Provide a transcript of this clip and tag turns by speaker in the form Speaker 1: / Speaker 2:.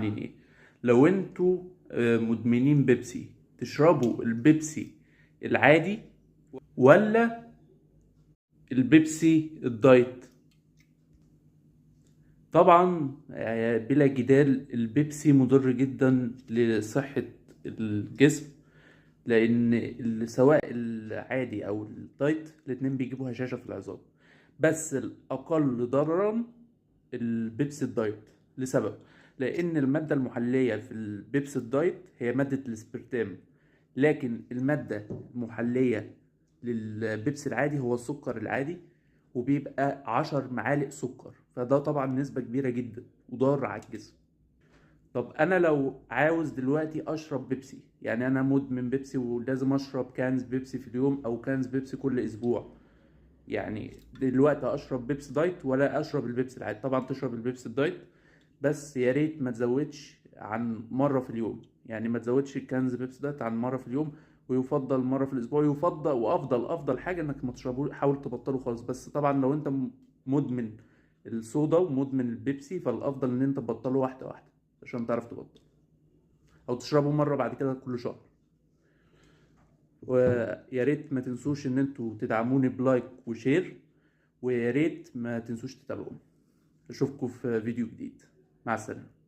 Speaker 1: عاملين ايه؟ لو انتوا مدمنين بيبسي، تشربوا البيبسي العادي ولا البيبسي ال diet؟ طبعا بلا جدال البيبسي مضر جدا لصحة الجسم، لان سواء العادي او ال diet الاتنين بيجيبوا هشاشة في العظام، بس الاقل ضررا البيبسي ال diet. لسبب، لان المادة المحلية في البيبسي ال diet هي مادة الاسبرتام، لكن المادة المحلية للبيبسي العادي هو السكر العادي، وبيبقى 10 معالق سكر، فده طبعا نسبة كبيرة جدا وضار على الجسم. طب انا لو عاوز دلوقتي اشرب بيبسي، يعني انا مدمن بيبسي ولازم اشرب cans بيبسي في اليوم او cans بيبسي كل اسبوع، يعني دلوقتي اشرب بيبسي diet ولا اشرب البيبسي العادي؟ طبعا تشرب البيبسي ال diet، بس يا ريت ما تزودش عن مرة في اليوم، يعني ما تزودش ال cans بيبسي diet عن مرة في اليوم، ويفضل مرة في الاسبوع، يفضل وافضل افضل حاجة انك ما تشربوش، حاول تبطله خالص. بس طبعا لو انت مدمن الصودا ومدمن البيبسي فالافضل ان انت تبطله واحدة واحدة عشان تعرف تبطل، او تشربه مرة بعد كده كل شهر. ويا ريت ما تنسوش ان انتوا تدعموني ب like و share، ويا ريت ما تنسوش تتابعوني. اشوفكم في فيديو جديد، مع السلامة.